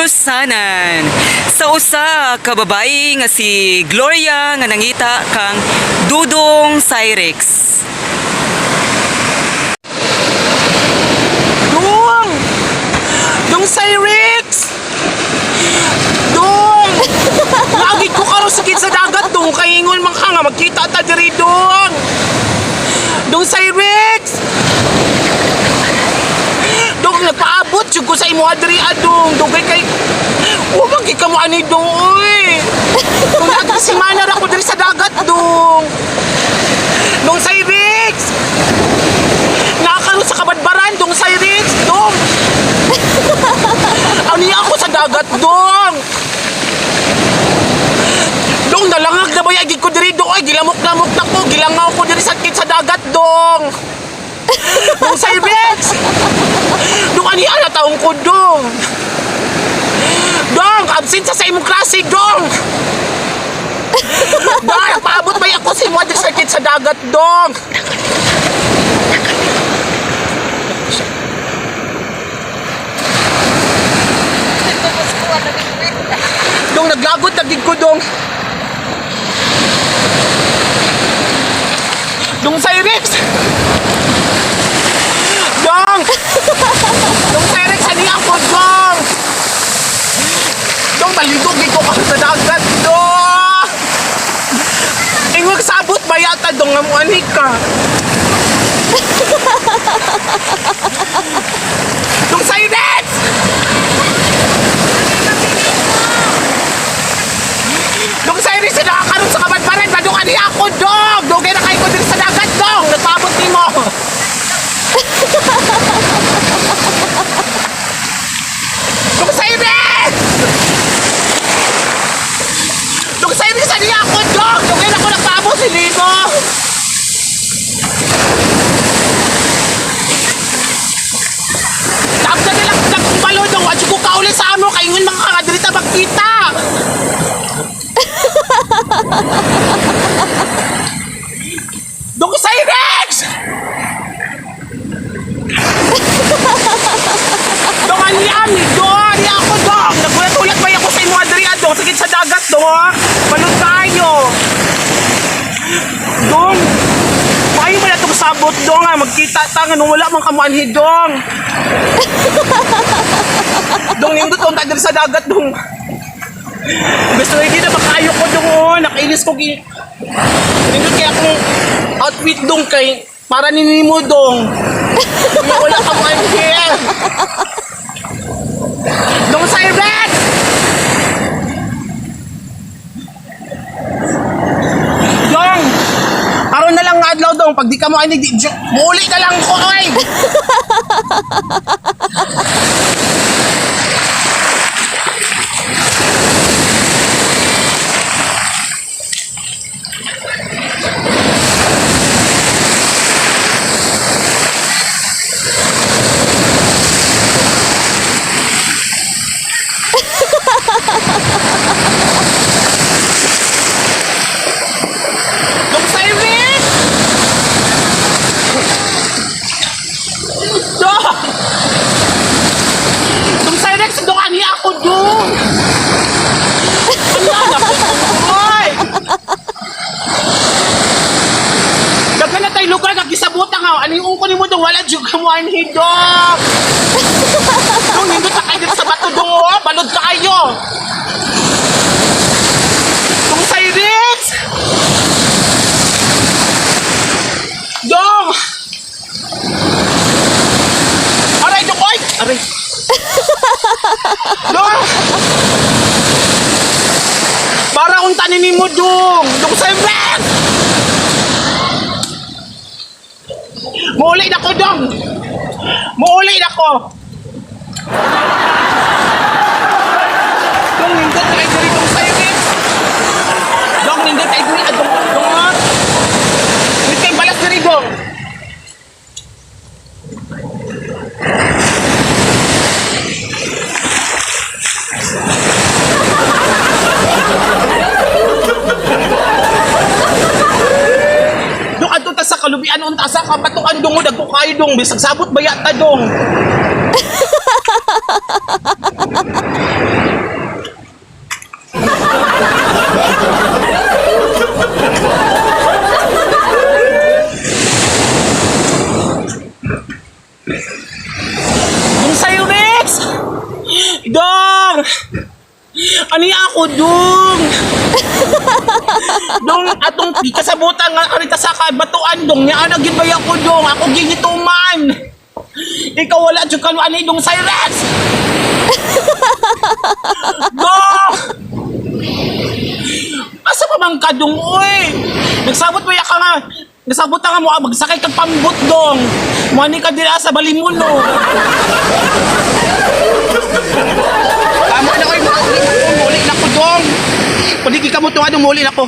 Kaayusanan sa usa ka babae nga si Gloria nga nangita kang Dudong Cyrex. Dong! Dong Cyrex! Dong! Lagi ko karon sakit sa dagat, dong. Kay ingon man ka nga magkita ta diri, dong. Dong Cyrex! Dong, nagpaabot jud ko sa imo diri adong. Dugay kay wa man gid ka mo ani dong, oy. Dong, lagi si Mana ra ko diri sa dagat, dong. Dong Cyrex! Nakakaroon sa kabadbaran, dong Cyrex, dong. Ano ako sa dagat, dong? Dong, nalangag na ba yung ko diri, dong? Ay, gilamok-lamok na ko. Gilangaw ko diri sakit sa dagat, dong. Dong Cyrex! Dong, ani na taong ko, dong? Dong, absent sa imong klase, dong. Dong, nagpaabot ba ako sa imo diri sakit sa dagat, dong? Dong, naglagot na gid ko, dong. Dong Cyrex! Dong! Dong Cyrex, ani ako, dong! Dong, maligo gid ko sa dagat, dong! Ingwag sabot ba yata, dong, nga mo ani ka? Dong Cyrex! Dong Cyrus, sa nakakaroon sa kabadbaran, badong ani ako, dong! Dugay na kayo ko diri sa dagat, dong! Nagpaabot nimo! Dong Cyrus! Dong Cyrus, ani ako, dong! Dugay na ko nagpaabot si Limo! Tapos na nilang nagkumbalo, dong! Wadyo ko kauli sa amo, kaingon mga kakadiri ta magkita! Dong Cyrex! Dong, ani ani, dong, ani ako, dong. Nagulat-ulat pa ako sa imo adri, dong. Sakit sa dagat, dong, ha? Balot tayo. Dong, maayo ba na itong sabot, dong, ha? Magkita ta, nga nung wala mang kamuanhi, dong. Dong, nindot, dong, diri sa dagat, dong. Gusto hindi na makayo ko, dong, oh. Nakainis ko, nindot kaya akong outfit, dong, kay para ninimo, dong. Kaya wala ka mo here. Dong Cyrex! Dong! Aron na lang nga adlaw, dong. Pag di ka mo ani, di, muuli na lang ko, oy! Dong Cyrex! Dong! Dong Cyrex, dong, ani ako, dong! Ano na ko, oy! Daghan na tayo lugar, kagisabutan nga. Ano yung ungko ni mo, dong? Wala jud ka mo, anhi, dong! Dong, nindot na kayo dito sa bato, dong, oh! Balod kayo! Dong Cyrex! Dong! Aray, dong, oy! Aray! Dong! Para kung taninin mo, dong! Dong Cyrex! Muuli na ko, dong! Muuli na ko! Dong, nindot na kayo diri, dong Cyrex! Dong, nindot kayo diri, ah, dong, dong, ah! Wait kayong balas diri, dong! Dong, adto ta sa kalubian unta sa kapatukan dong, dagko kayo dong, bisag sabot baya ta dong. Dong Cyrex! Dong! Ani ako, dong? Dong, atong kasabutan nga karita sa batuan, dong. Nya ana gid ba ako, dong? Ako gigituman. Ikaw wala jud ka ani, dong Cyrex! Dong! Asa pa man ka, dong, oy? Nagsabot mo ya ka nga. Nagsabot nga mo, ah, magsakay kag pambot, dong. Muani ka dira sa Balimuno. Tama na kayo, muli na ko, dong. Paligi ka mo ito, muli na ko.